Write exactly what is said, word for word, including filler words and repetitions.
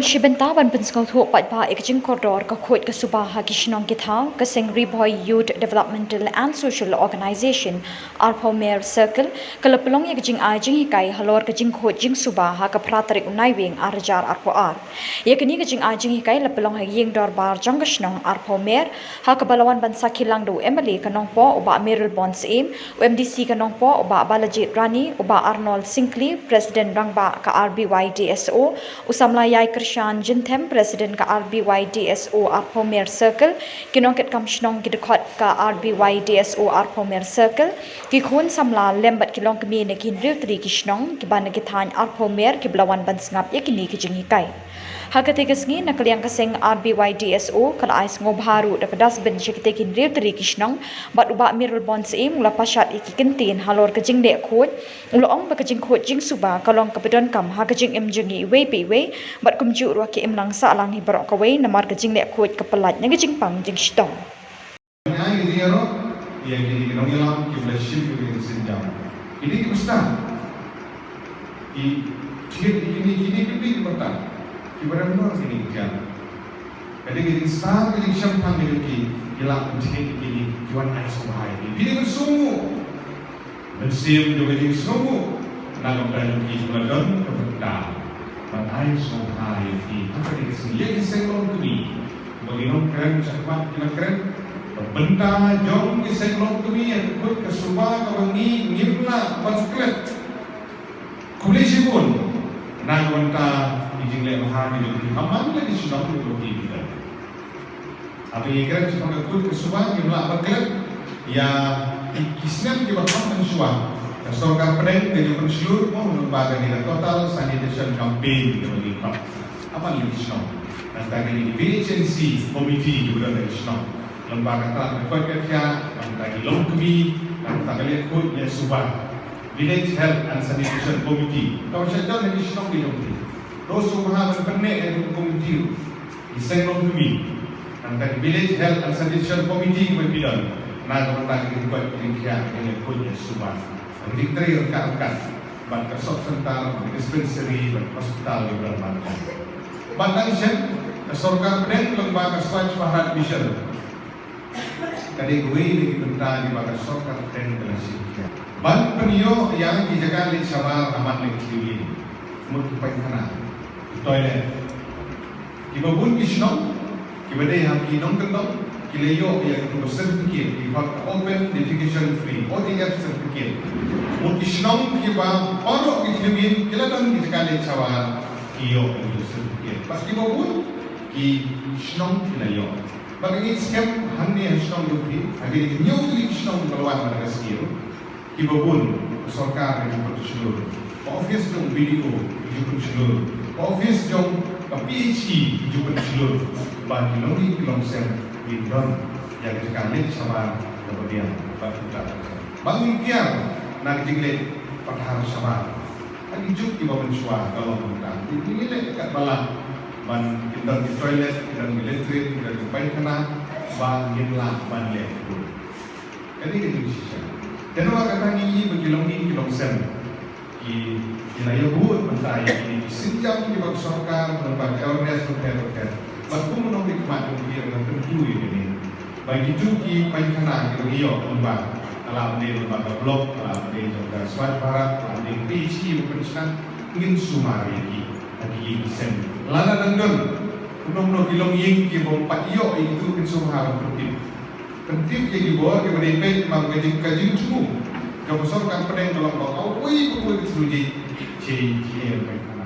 Shi bynta ban pynsngewthuh paidbah ïa ka jingkordor ka khuid ka suba ha ki shnong ki thaw, ka seng Ri Bhoi Youth Developmental and Social Organization arphew Mer Circle ka la pynlong ïa ka jingai jinghikai halor ka jingkhuid jingsuba ha ka phra tarik u Naiwieng ar hajar arphew ar. Ïa kane ka jingai jinghikai la pynlong ha ïing dorbar jong ka shnong arphew Mer, ha kaba la wan ban sakhi lang da u M L A ka Nongpoh u Bah Mayralborn Syiem, u M D C ka Nongpoh u Bah Balajied Rani, u Bah Arnold Syngkli, President Rangbah ka R B Y D S O, u samla ïai Kyrshan Jynthem, President ka R B Y D S O arphew Mer Circle, ki nongkitkam shnong ki dkhot ka R B Y D S O arphew Mer Circle, ki khun samla lem bad ki longkmie na ki hynriew tylli ki shnong kiba na ki thaiñ arphew Mer kiba la wan ban sngap ïa kine ki jinghikai. Ha katei ka sngi na ka liang ka seng R B Y D S O ka la ai sngewbha ruh da ka dustbin sha kitei ki hynriew tylli ki shnong, bad u Bah Mayralborn Syiem u la pashat ïa ki kyntien halor ka jingleh khuid. U la ong ba ka jingkhuid jingsuba ka long kaba donkam ha ka jingim jong ngi iwei pa iwei, bad kumjuh ruh ki imlang sahlang hi baroh kawei, namar ka jingleh khuid ka pyllait na ka jingpang jingshitom. Nga ïa ïaroh ïa kine ki nongïalam kiba la shim ïa ka sienjam. Kine kiba stad, ki thied ïa kine, kine ki bit kiba stad, kiba rem nor kine ki thied. Ka dei ka jingstad ka jingshemphang ïa ki, ki lah ban thied ïa kine, ki wan ai sngewbha ïa ki. Phi dei ban sngewthuh. Mynsiem jong ka jingsngewnguh na ka bynta jong ki, jong la don ka bynta ban ai sngewbha ïa ki. Ha kane ka sngi ïa ki seng longkmie ba ki nongkren shakhmat ki la kren, ka bynta jong ki seng longkmie ïa ka khuid ka suba kaba ngi ngim lah ban klet. Khublei shibun na ka bynta ki jingleh bha ki jong ki ha man la ki shnong jong ki. Haba ngi kren shaphang ka khuid ka suba ngim lah ban klet ïa ki, ki snem kiba kham mynshuwa. Ka sorkar pdeng ka ju pynshlur mo, lyngba kane ka total sanitation campaign kaba ngi khot. Ha man la ki shnong. Nangta kane ka V H N C committee kiba don ha ki shnong, lyngba ka tnat ka koit ka khiah, nangta ki longkmie, nangta ka leh khuid leh suba. Village Health and Sanitation Committee. Kaba shah don ha ki shnong ki jong ki. To sngewbha ban pynneh ïa ka committee ruh. Ki seng longkmie, nangta ki Village Health and Sanitation Committee kiba phi don, na ka bynta ka jingkoit ka jingkhiah, ka jingleh khuid leh suba, ka jingtrei ryngkat ryngkat bad ka sub center, bad ka dispensary, bad hospital kiba don bad ka. Bad dang shen, ka sorkar pdeng lyngba ka Swachh Bharat Mission. Ka dei kawei na ki bynta kiba ka sorkar pdeng ka la shim khia ban pynïoh ïa ki jaka leit shabar ha man leit khlieh, mut ki paikana, ki toilet. Kiba bun ki shnong kiba dei ha ki nongkyndong ki la ïoh ïa kito ki certificate, ki khot ka Open Defecation Free, O D F certificate. Mut ki shnong kiba baroh ki khlieh ki la don ki jaka leit shabar, ki ïoh ïa ki certificate. Bad kiba bun ki shnong ki la ïoh. Ba ka ngi skhem hangne ha shnong jong phi, ha ki hynñiew tylli ki shnong ba la wan na ka skill, kiba bun ka sorkar ka ju pynshlur, ka office jong B D O ka ju pynshlur, ka office jong ka P H E ka ju pynshlur, ba ki longïing ki longsem kin don ïa ka jaka leit shabar kaba biang bad kumta. Ba ngin kiar na ka jingleit pathar shabar. Ha ki juk kiba mynshuwa ka long kumta. Ngi leh katba lah ban kin don ki toilet, kin don ki latrine, kin don ki paikana, ba ngin lah ban leh. Kane ka jingshisha. Te namar kata ngi ïohi ba ki longïing ki longsem ki, ki la ïabud mynta ïa kine ki sienjam kiba ka sorkar, bad awareness bapher bapher. Bad kum u nongmihkhmat jong phi nga kyntu ïa kane. Ba kito ki paikana kiba ngi ïoh lyngba, ka lah ban dei lyngba ka block, ka lah ban dei jong ka Swachh Bharat, ka lah ban dei P H E ba pynshna, ngin sumar ïa ki ha ki ïing ki sem. Lada dang don kumno kumno ki longïing kiba ym pat ïoh ïa kito, ngin sumar ban pyntip. Pyntip ïa ki bor kiba dei peit, namar ka jing, ka jingthmu jong ka sorkar pdeng ka long ba kawei pa kawei ka thmu jai, jai, jai, jai.